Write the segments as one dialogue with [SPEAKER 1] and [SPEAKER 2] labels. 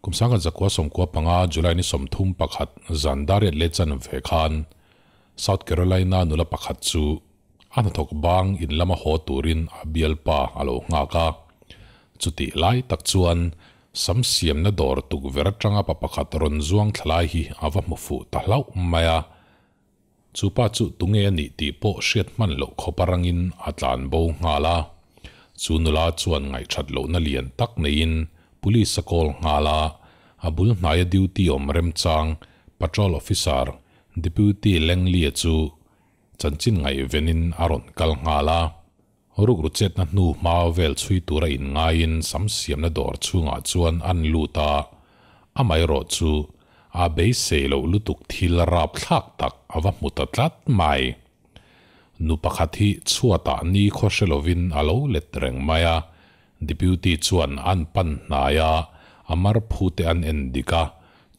[SPEAKER 1] Kum 1995 July ni 31 zan dar riat leh chanve khan South Carolina nula pakhat chu a hnathawk bang in lama haw turin a bialpa a lo nghak a. Chutih lai tak chuan sam siamna dawr tukverh atanga pa pakhat rawn zuang thla lai hi a va hmu fuh ta hlauh mai a. Chu pa chu tunge a nih tih pawh hriat hman loh khawp arangin a tlan bo nghal a. Chu nula chuan ngaihthat lohna lian tak neiin Police a call nghal a, a bul hnaia duty awm remchang Patrol Officer Deputy Langley-a chu chanchin ngaihvenin a rawn kal nghal a. Rukru chetna hnu hma vel chhui tura inngaiin sam siamna dawr chhungah chuan an lut a, amaherawh chu a beisei loh lutuk thil rapthlak tak a va hmu ta tlat mai. Nu pakhat hi chhuatah ni khaw hre lovin a lo let reng mai a, Deputy chuan an pan hnai a, a mar phu te an en dik a,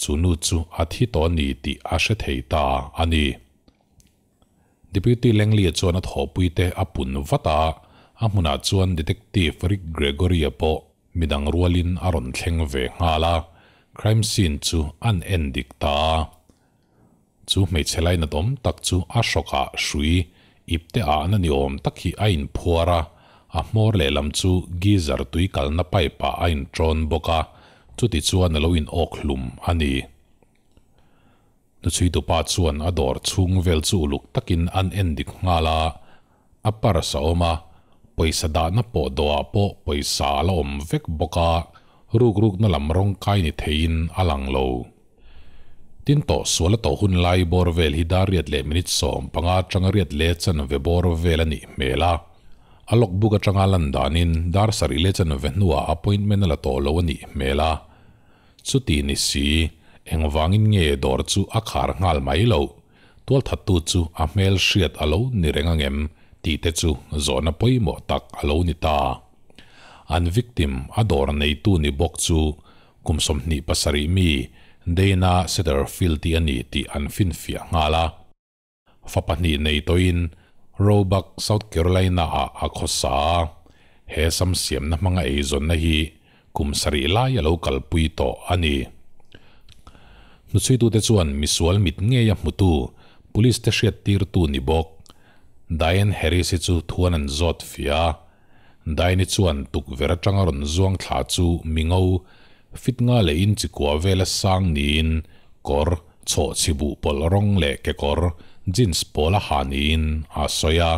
[SPEAKER 1] chu nu chu a thi tawh a ni tih a hre thei ta a ni. Deputy Langley-a chuan a thawhpui te a pun vat a, a hmunah chuan Detective Rick Gregory-a pawh midang rualin a rawn thleng ve nghal a, crime scene chu an en dik ta a. Chu hmeichhe lainat awm tak chu a hrawkah hrui ipte ahna ni awm tak hi a inphuar a, a hmawr lehlam chu geyser tui kalna pipe ah a inṭawn bawk a, chuti chuan a lo in awk hlum a ni. Hnuchhuitupa chuan a dawr chhung vel chu uluk takin an en dik nghal a, a purse a awm a, pawisa dahna pawh dawhah pawh pawisa a la awm vek bawk a, rukrukna lam rawng kai ni theiin a lang lo. Tin tawh sual a tawh hun lai bawr vel hi dar riat leh minute 15 atanga riat leh chanve bawr vel a nih hmel a. A log book atanga lan danin dar sarih leh chanve hnuah appointment a la tawh lo a nih hmel a. Chuti ni si, engvangin nge dawr chu a khar nghal mai loh? Tualthattu chu a hmel hriat a lo ni reng angem tih te chu zawhna pawimawh tak a lo ni ta. An victim a dawr neitu ni bawk chu Kum 27 mi Dana Setterfield tih a ni tih an finfiah nghal a. Fa pahnih nei tawhin Roebuck, South Carolina-ah a khawsa a. He sam siamna hmanga eizawnna hi kum sarih lai a lo kalpui tawh a ni. Hnuchhuitute chuan misual mit ngeia hmutu Police te hriattirtu ni bawk Diane Harris-i chu thuan an zawt fiah a. Daini chuan tukverh atanga rawn zuang thla chu mingo fit nga leh in chikua vela sang niin kawr chhawh chhi buh pawlh rawng leh kekawr jeans pawl a ha niin a sawi a.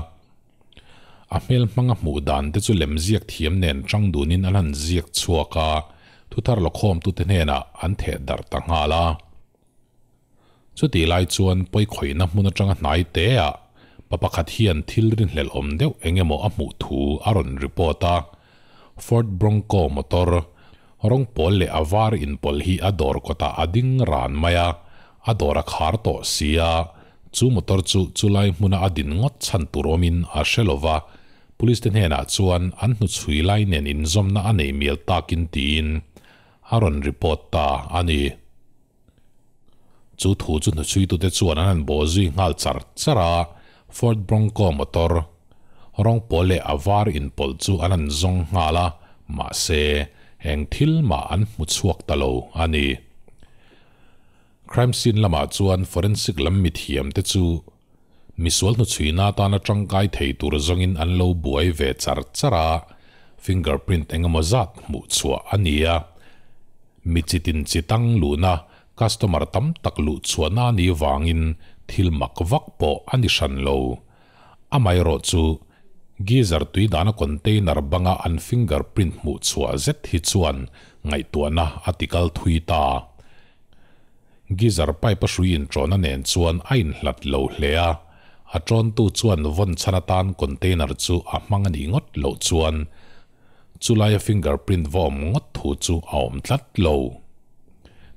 [SPEAKER 1] A hmel hmanga hmuh dan te chu lem ziak thiam nen tang dunin an han ziak chhuak a, thuthar lawkhawmtute hnenah an theh darh ta nghal a. Chutih lai chuan pawikhawihna hmun atanga hnai te ah pa pakhat hian thil rinhlelh awm deuh eng emaw a hmuh thu a rawn report a. Ford Bronco motor rawng pawl leh a var inpawlh hi a dawr kawtah a ding ran mai a, a dawr a khar tawh si a, chu motor chu chulai hmuna a din ngawt chhan tur awmin a hre lo va, Police te hnenah chuan an hnuchhui lai nen inzawmna a nei mial takin tiin a rawn report ta a ni. Chu thu chu hnuchhuitute chuan an han bawh zui nghal char char a, Ford Bronco motor rawng pawl leh a var inpawlh chu an han zawng nghal a, mahse, eng thil mah an hmu chhuak ta lo a ni. Crime scene lamah chuan forensic lam mithiamte chu misual hnuchhuina atana tangkai thei tur zawngin an lo buai ve char char a, fingerprint engemaw zat hmuh chhuah a ni a. Mi chitin chi tang luhna, customer tam tak luh chhuahna a nih vangin thil mak vak pawh a ni hran lo. Amaherawh chu, geyser tui dahna container banga an fingerprint hmuh chhuah zet hi chuan ngaihtuahna a tikal thui ta. Geyser pipe a hrui inṭawhna nen chuan a inhlat lo hle a, a ṭawntu chuan vawn chhan atan container chu a hmang a nih ngawt loh chuan chulaia fingerprint va awm ngawt thu chu a awm tlat lo.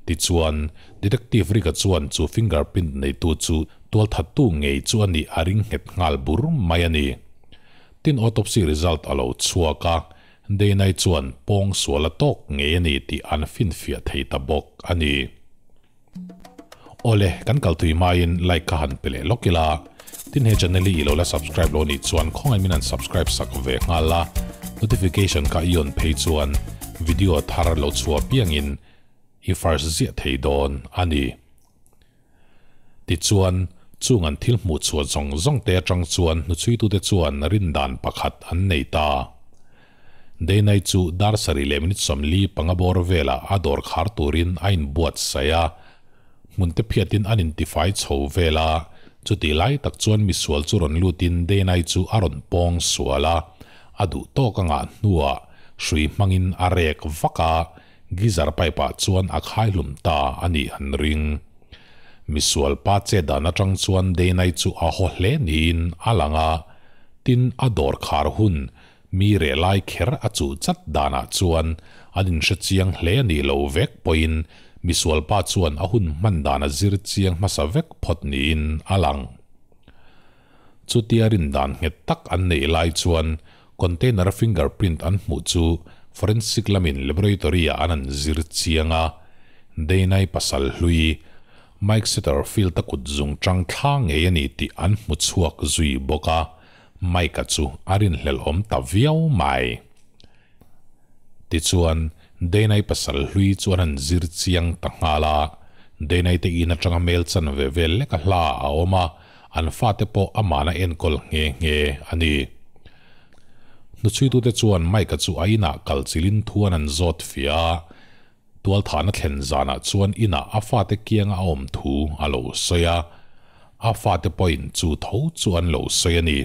[SPEAKER 1] Tichuan, Detective Rick-a chuan chu fingerprint neitu chu tualthattu ngei chu a nih a ring nghet nghal bur mai a ni. Tin autopsy result a lo chhuak a, Deinai chuan pawng sual a tawk ngei a ni tih an finfiah thei ta bawk a ni. Awle, kan kal tui hmain like kha han pe leh lawk ila. Tin he channel hi i lo la subscribe lo nih chuan khawngaih min han subscribe sak ve nghal la, notification kha i on phei chuan video thar lo chhuah piangin. I first ziah thei dawn a ni. Tichuan, chung an thil hmuh chhuah zawng zawng te atang chuan hnuchhuitute chuan rindan pakhat an nei ta. Deinai chu dar sarih leh minute 45 bawr velah a dawr khar turin a inbuatsaih a, hmun te phiatin an intifai chho vel a, chutih lai tak chuan misual chu rawn lutin Deinai chu a rawn pawng sual a, a duh tawk a ngah hnuah hrui hmangin a rek vak a, Geyser pipe ah chuan a khai hlum ta a nih an ring. Misual pa chet dan atang chuan Deinai chu a haw hle niin a lang a, tin a dawr khar hun mi reh lai kher a chuh chat danah chuan an inhre chiang hle a nih lo vek pawhin misual pa chuan a hun hman dan a zir chiang hmasa vek phawt niin a lang. Chutia rindan nghet tak an neih lai chuan Container-a fingerprint an hmuh chu forensic lamin laboratory-ah an an zir chiang a, Deinai pasal hlui Mike Satterfield-a kut zung chang thla ngei a ni tih an hmu chhuak zui bawk a, Mike-a chu a rinhlelhawm ta viau mai. Tichuan, Deinai pasal hlui chu an an zir chiang ta nghal a, Deinai te in atanga mel chanve vel leka hla a awm a, An fate pawh amahna enkawl nghe nghe a ni. Hnuchhuitute chuan Mike-a chu a inah kal chilin thu an an zawt fiah a, tualthahna thlen zanah chuan inah a fate kianga a awm thu a lo sawi a, a fate pawhin chu tho chu an lo sawi a ni.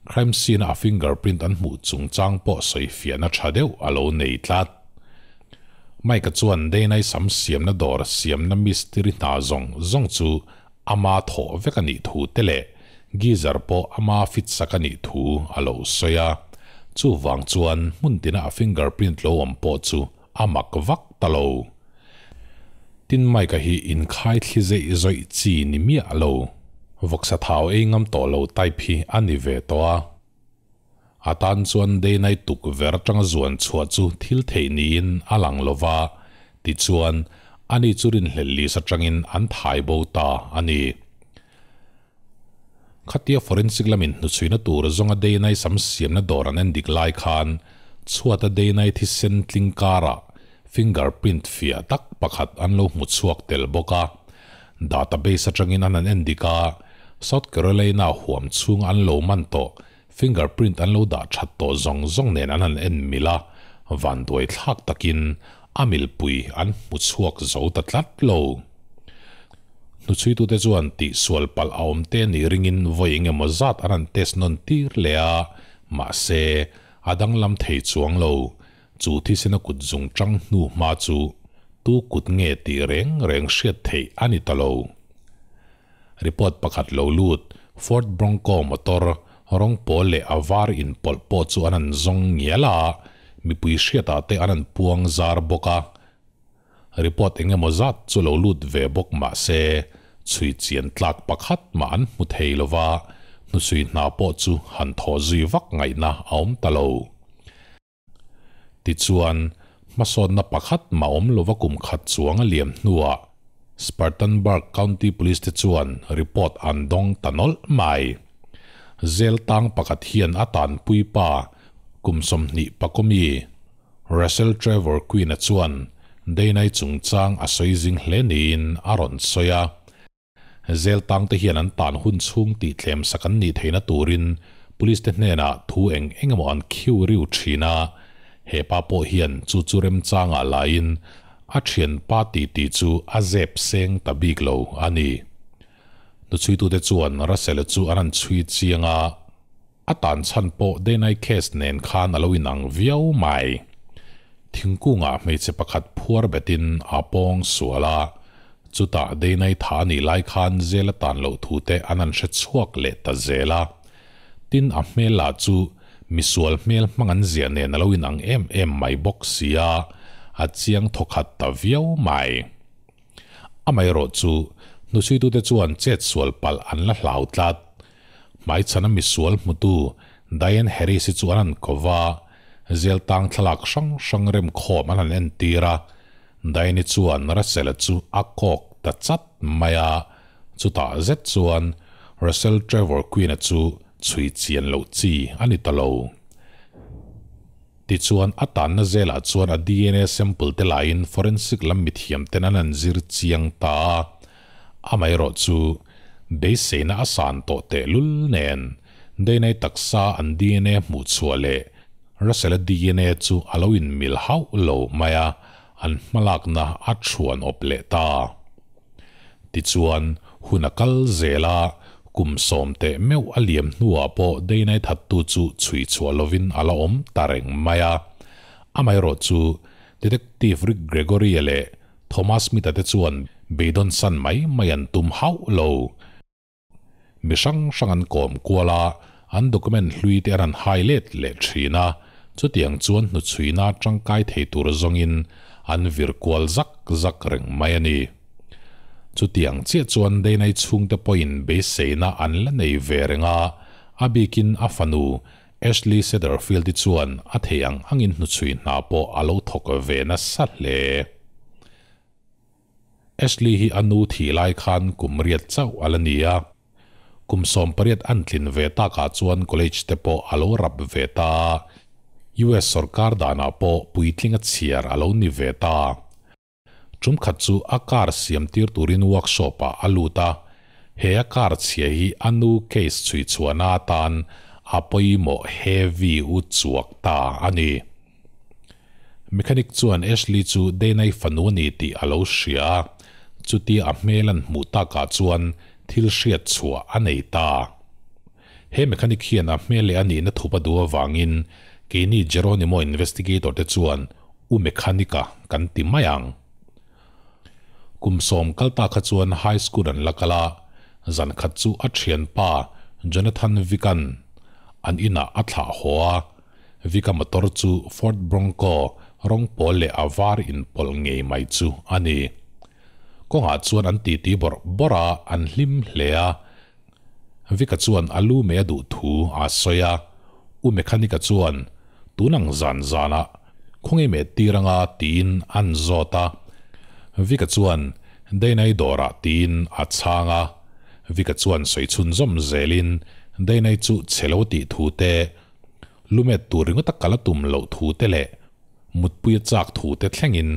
[SPEAKER 1] Crime scene-a a fingerprint an hmuh chungchang pawh sawi fiahna tha deuh a lo nei tlat. Mike-a chuan Dana-i sam siamna dawr siamna mistiri hna zawng zawng chu ama thawh vek a nih thu te leh geyser pawh ama fit sak a nih thu a lo sawi a. Chuvang chuan hmun tina a fingerprint lo awm pawh chu a mak vak ta lo. Tin Mike-a hi inkhai thli zeih zawih chi ni miah lo. Vawksa thau ei ngam tawh lo type hi a ni ve tawh a. A tan chuan Deinai tukverh atanga zuan chhuah chu thil theih niin a lang lo va, tichuan ani chu rinhlelh list atangin an thai bo ta a ni. Khatia forensic lamin hnuchhuina tur zawnga Deinai sam siamna dawr an en dik lai khan chhuata Deinai thisen tling karah fingerprint fiah tak pakhat an lo hmu chhuak tel bawk a. Database atangin an an en dik a, South Carolina huam chhung an lo man tawh fingerprint an lo dah that tawh zawng zawng nen an han en mil a, vanduai thlak takin a milpui an hmu chhuak zo ta tlat lo. Hnuchhuitute chuan tihsual palh a awm te nih ringin vawi eng emaw zat an han test nawn tir leh a, mahse, a danglam thei chuang lo. Chu thisena kut zung chang hnu hma chu tu kut nge tih reng reng hriat theih a ni ta lo. Report pakhat lo lut, Ford Bronco motor rawng pawl leh a var inpawlh pawh chu an han zawng ngial a, mipui hriatah te an han puang zar bawk a. Report eng emaw zat chu lo lut ve bawk mah se, chhui chian tlak pakhat mah an hmu thei lo va, hnuchhui hna pawh chu han thawh zui vak ngaihna a awm ta lo. Tichuan, hmasawnna pakhat mah awm lova kum khat chuang a liam hnuah Spartanburg County Police te chuan report an dawng ta nawlh mai. Zel tang pakhat hian a tanpui pa kum 20 pakawmi Russell Trevor Quinn-a chuan Dana-i chungchang a sawi zing hle niin a rawn sawi a. Zel tangte hian an tan hun chhung tih tlem sak an nih theihna turin Police te hnenah thu eng eng emaw an khiu riu thin a, he pa pawh hian chu chu remchangah laiin a thianpa titi chu a zep seng ta bik lo a ni. Hnuchhuitute chuan Russell-a chu an han chhui chiang a. A tan chhan pawh Deinai case nen khan a lo inang viau mai. Thingkungah hmeichhe pakhat phuar betin a pawng sual a, chutah Deinai tha a nih lai khan zel a tan loh thu te an han hre chhuak leh ta zel a. Tin a hmel lah chu misual hmel hmang an ziah nen a lo inang em em mai bawk si a, a chiang thawkhat ta viau mai. Amaherawh chu, hnuchhuitute chuan chet sual palh an la hlau tlat. Hmaichhana misual hmutu Diane Harris-i chu an han ko va, zel tang thlalak hrang hrang remkhawm an han entir a. Diane-i chuan Russell-a chu a kawk ta chat mai a, chutah zet chuan Russell Trevor Quinn-a chu chhui chian loh chi a ni ta lo. Tichuan a tanna zelah chuan a dna sample te lain forensic lam mithiam ten an an zir chiang ta a. Amaherawhchu, beiseina a san tawh tehlul nen, Dana-i taksa an dna hmuh chhuah leh Russell-a dna chu a lo inmil hauh lo mai a, an hmalakna a thuan awp leh ta. Tichuan, hun a kal zel a, kum sawm teh meuh a liam hnuah pawh Dana-i thattu chu chhui chhuah lovin a la awm ta reng mai a. Amaherawhchu, Detective Rick Gregory-a leh Thomas Smith-a te chuan beidawn san mai mai an tum hauh lo. Mi hrang hrang an kawm kual a, an document hlui te an han hai let leh thin a, chutiang chuan hnuchhuina tangkai thei tur zawngin an vir kual zak zak reng mai a ni. Chutiang chiah chuan Deinai chhungte pawhin beiseina an la nei ve reng a, a bikin a fanu Ashley Setterfield-i chuan a theih ang angin hnuchhui hna pawh a lo thawk ve nasa hle. Ashley hi a nu thih lai khan kum riat chauh a la ni a, kum 18 an tlin ve takah chuan college te pawh a lo rap ve ta a, US sawrkar danah pawh puitling a chhiar a lo ni ve ta. Tum khat chu a car siam tir turin workshop ah a lut a, he a car chhia hi a nu case chhui chhuahna atan a pawimawh heavy u chuak ta a ni. Mechanic chuan Ashley chu Dana-i fanu a ni tih a lo hria a, chutia a hmel an hmuh takah chuan thil hriat chhuah a nei ta. He mechanic hian a hmel leh a nihna thup a duh avangin keini Geronimo investigator te chuan U Mechanic-a kan ti mai ang. Kum sawm kal ta kha chuan high school an la kal a, zan khat chu a thianpa Jonathan Vick-a'n an inah a thlah haw a, Vika motor chu Ford Bronco rawng pawl leh a var inpawlh ngei mai chu a ni. Kawngah chuan an titi bawrh bawrh a, an hlim hle a. Vika chuan a lu mei a duh thu a sawi a, U Mechanic-a chuan tun ang zan zanah khawnge meh tir anga tiin an zawt a. Vika chuan Dana-i dawrah tiin a chhang a. Vika chuan sawi chhunzawm zelin Dana-i chu chhe lo tih thu te, Lumet tur ringawt a kal a tum loh thu te leh mutpui a chak thu te thlengin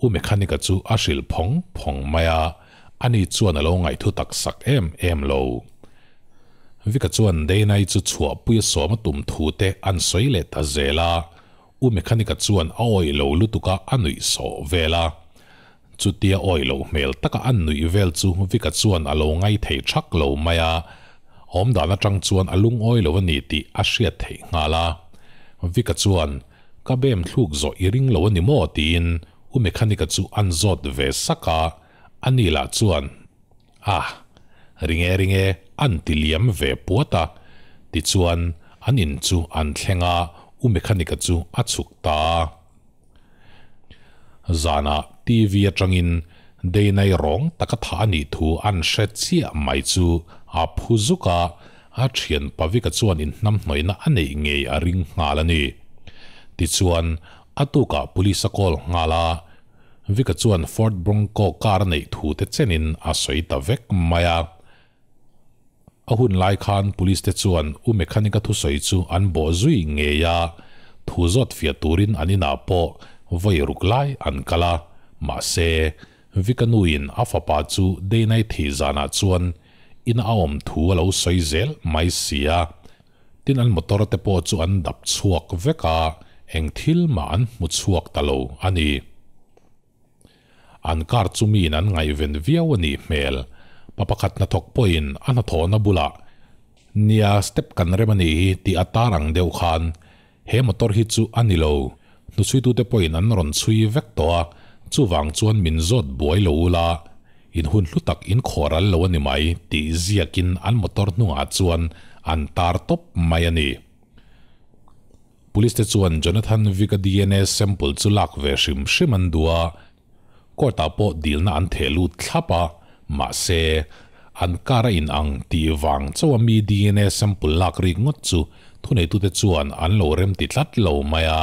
[SPEAKER 1] U Mechanic-a chu a hrilh phawng phawng mai a, ani chuan a lo ngaihthu tak sak em em lo. Vika chuan Dana-i chu chhuahpui a sawm a tum thu te an sawi leh ta zel a, U Mechanic-a chuan a awih lo lutuk a a nuih sawh vel a. Chutia awih loh hmel taka an nuih vel chu Vika chuan a lo ngai thei thak lo mai a, awmdan atang chuan a lungawi lo a ni tih a hriat theih nghal a. Vika chuan, Ka bem thluk zawh i ring lo a ni maw? tiin U Mechanic-a chu an zawt ve sak a, ani lah chuan, Ah, ring e ring e, an ti liam ve puat a. Tichuan, an in chu an thleng a, U Mechanic-a chu a chhuk ta a. Zanah TV atangin Deinai rawng taka thah a nih thu an hre chiah mai chu a phu zuk a, a thian Pavika chuan inhnamhnawihna a neih ngei a ring nghal a ni. Tichuan, a tukah police a call nghal a, Vika chuan Ford Bronco car a neih thu te chenin a sawi ta vek mai a. A hun lai khan police te chuan U Mechanic-a thusawi chu an bawh zui ngei a, thu zawt fiah turin an inah pawh vawi ruk lai an kal a, mahse, Vika nuin a fapa chu Deinai thih zanah chuan ina a awm thu a lo sawi zel mai si a, tin an motor te pawh chu an dap chhuak vek a, eng thil mah an hmu chhuak ta lo a ni. An car chu miin an ngaihven viau a nih hmel. Pa pakhat hnathawk pawhin a hnathawhna bulah, Nia, step kan rem a nih hi tih a tar ang deuh khan, he motor hi chu a ni lo. Hnuchhuitute pawhin an rawn chhui vek tawh a, chuvang chuan min zawt buai lo ula, in hun hlu tak in khawhral lo a ni mai tih ziakin an motor hnungah chuan an tar tawp mai a ni. Police te chuan Jonathan Vick-a dna sample chu lak ve hrim hrim an duh a, court ah pawh dilna an theh lut thlap a, mahse, an car a in ang tih vang chauh a mi dna sample lak rik ngawt chu thuneitute chuan an lo rem ti tlat lo mai a,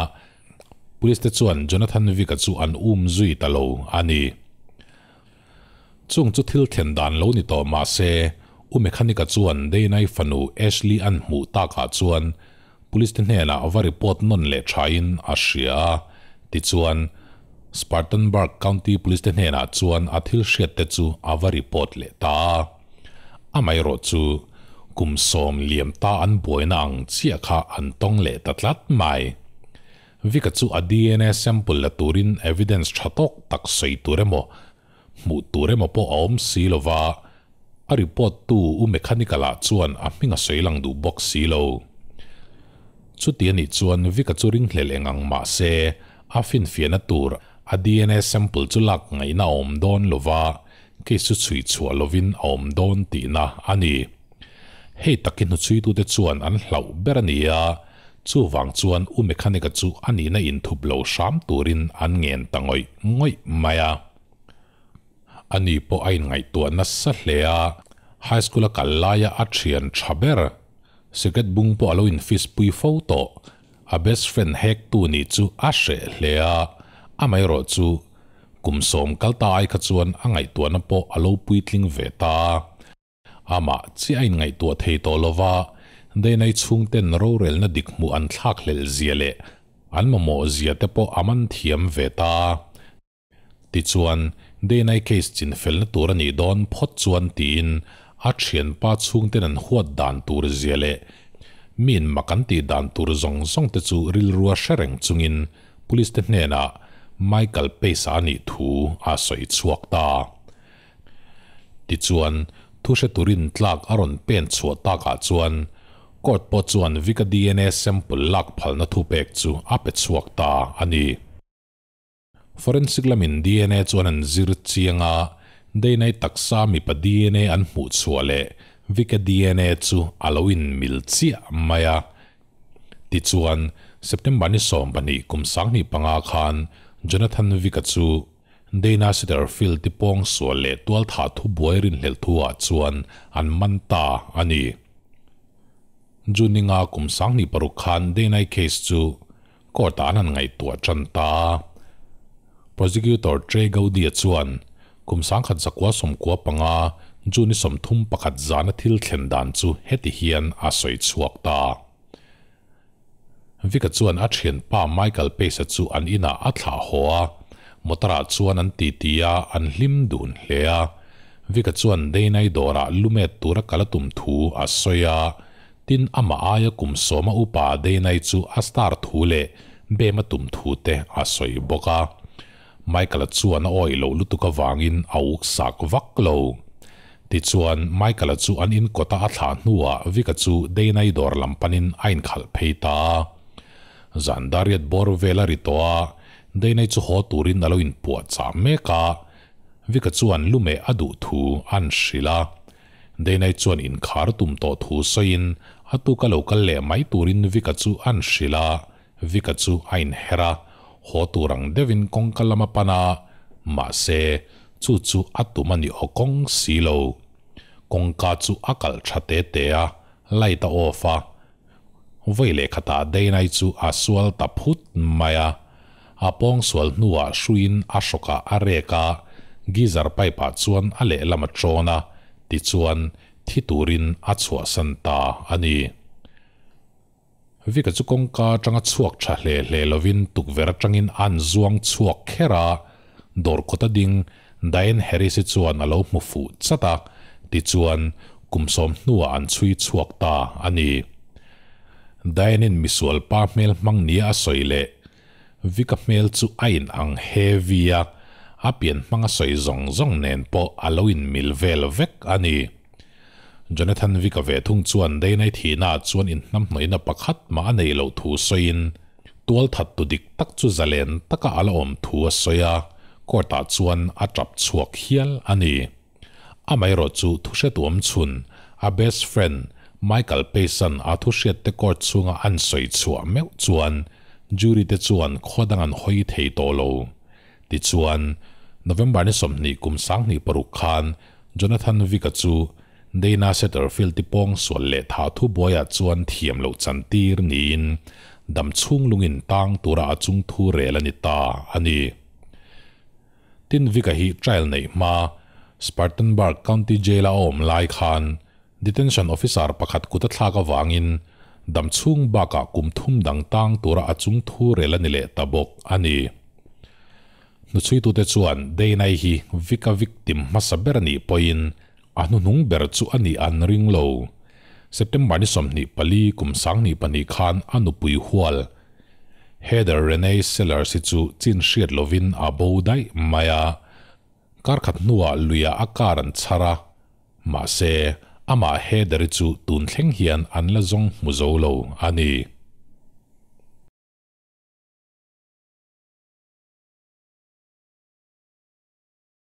[SPEAKER 1] Police te chuan Jonathan Vick-a chu an um zui ta lo a ni. Chung chu thil thlen dan lo ni tawh mah se, U Mechanic-a chuan Dana-i fanu Ashley an hmuh takah chuan Police te hnenah va report nawn leh thain a hria a. Tichuan, Spartanburg County Police te hnenah chuan a thil hriat te chu a va report leh ta a. Amaherawhchu, kum 10 liam ta an buaina ang chiah kha an tawng leh ta tlat mai. Vika chu a DNA sample la turin evidence tha tawk tak sawi tur emaw, hmuh tur emaw pawh a awm si lova, a report tu u mechanical ah chuan a hming a sawi lang duh bawk si lo. Chuti a nih chuan Vika chu ringhlel eng ang mah se, a finfiahna tur a DNA sample chu lak ngaihna a awm dawn lova, case chu chhui chhuah lovin a awm dawn tihna a ni. Hei tak hi hnuchhuitute chuan an hlauh ber a ni a, chuvang chuan U Mechanic-a chu a nihna inthup lo hram turin an ngen ta ngawih ngawih mai a. Ani pawh a inngaihtuah nasa hle a, high school-a kal laia a thian tha ber, cigarette bung pawh a lo infis pui fo tawh, a best friend hektu nih chu a hreh hle a, amaherawh chu kum 10 kal ta ai kha chuan a ngaihtuahna pawh a lo puitling ve ta. Amah chiah a inngaihtuah thei tawh lova, Deinai chhungten rorelna dik hmuh an thlak hlelh zia leh an mamawh zia te pawh a man thiam ve ta. Tichuan, Deinai case chinfelna tur a nih dawn phawt chuan tiin a thianpa chhungten an huat dan tur zia leh miin mak an tih dan tur zawng zawng te chu rilrua hre reng chungin Police te hnenah Michael Pace-a a nih thu a sawi chhuak ta. Tichuan, thu hre turin tlak a rawn pen chhuah takah chuan Court pawh chuan Vika DNA sample lak phalna thupek chu a pe chhuak ta a ni. Forensic lamin DNA chuan an zir chiang a, Deinai taksa mipa DNA an hmuh chhuah leh Vika DNA chu a lo inmil chiah mai a. Tichuan, September ni 12 kum 2005 khan Jonathan Vika chu Dana Setterfield te pawng sual leh tualthah thu buai rinhlelh thu ah chuan an man ta a ni. June ninga kum 2006 khan Dana-i case chu court ah an han ngaihtuah tan ta a. Prosecutor Trey Gowdy-a chuan kum 1995 June ni 31 zana thil thlen dan chu heti hian a sawi chhuak ta. Vic-a chuan a thianpa Michael Pace-a chu an inah a thlah haw a, motor-ah chuan an titi a, an hlim dun hle a. Vic-a chuan Dana-i dawrah lumet tura kal a tum thu a sawi a, tin amah aia kum 10-a upa Dana-i chu a star thu leh bem a tum thu te a sawi bawk a. Michael-a chuan a awih loh lutuk avangin a uk sak vak lo. Tichuan, Michael-a chu an in kawta a thlah hnuah Vic-a chu Dana-i dawr lam panin a inkhalh phei ta a. Zan dariat bawr vel a ri tawh a, Dana-i chu haw turin a lo inpuah chah mek a, Vic-a chuan lumeh a duh thu an hrilh a. Dana-i chuan inkhar tum tawh thu sawiin a tuka lo kal leh mai turin Vic-a chu an hrilh a, Vic-a chu a inher a, haw tur ang deuhin kawngka lam a pan a, mahse, chu chu a tum a ni aw kawng si lo. Kawngka chu a kalh tha te te a, light a off a. Vawi leh khatah Dana-i chu a sual ta phut mai a. A pawng sual hnuah hruiin a hrawkah a rek a, geyser pipe-ah chuan a lehlam a ṭawn a, tichuan thi turin a chhuahsan ta a ni. Vika chu kawngka atanga chhuak tha hle hle lovin tukverh atangin an zuang chhuak kher a, dawr kawta ding Diane Harris-i chuan a lo hmu fuh chat a, tichuan kum 10 hnuah an chhui chhuak ta a ni. Diane-in misual pa hmel hmang nia a sawi leh Vika hmel chu a in ang heavy a, a pian hmang a sawi zawng zawng nen pawh a lo inmil vel vek a ni. Jonathan Vick-a ve thung chuan Dana-i thihnaah chuan inhnamhnawihna pakhat mah a nei loh thu sawiin, tualthat tu dik tak chu zalen taka a la awm thu a sawi a, court-ah chuan a tap chhuak hial a ni. Amaherawh chu thuhretu awm chhun, a best friend Michael Payson a thuhriatte court chhunga an sawi chhuah meuh chuan jury te chuan khaw dang an hawi thei tawh lo. Tichuan, November ni 20 kum 2006 khan Jonathan Vick-a chu Dana Setterfield-i pawng sual leh tha thu buaiah chuan thiam loh chantir niin dam chhung lungin tang tura a chung thu rel a ni ta a ni. Tin Vick-a hi trial neih hma Spartanburg County Jail-a a awm lai khan Detention Officer pakhat kut a thlak avangin Damchhung bakah kum thum dang tang tura a chung thu rel a ni leh ta bawk a ni. Hnuchhuitute chuan Dana-i hi Vic-a victim hmasa ber a nih pawhin a hnuhnung ber chu a nih an ring lo. September ni 24 kum 2002 khan a nupui hual Heather Renee Sellers hi chu chin hriat lovin a bo daih mai a. Kar khat hnuah luiah a car an chhar a, mahse, amah Heather-i chu tun thleng hian an la zawng hmu zo lo a ni.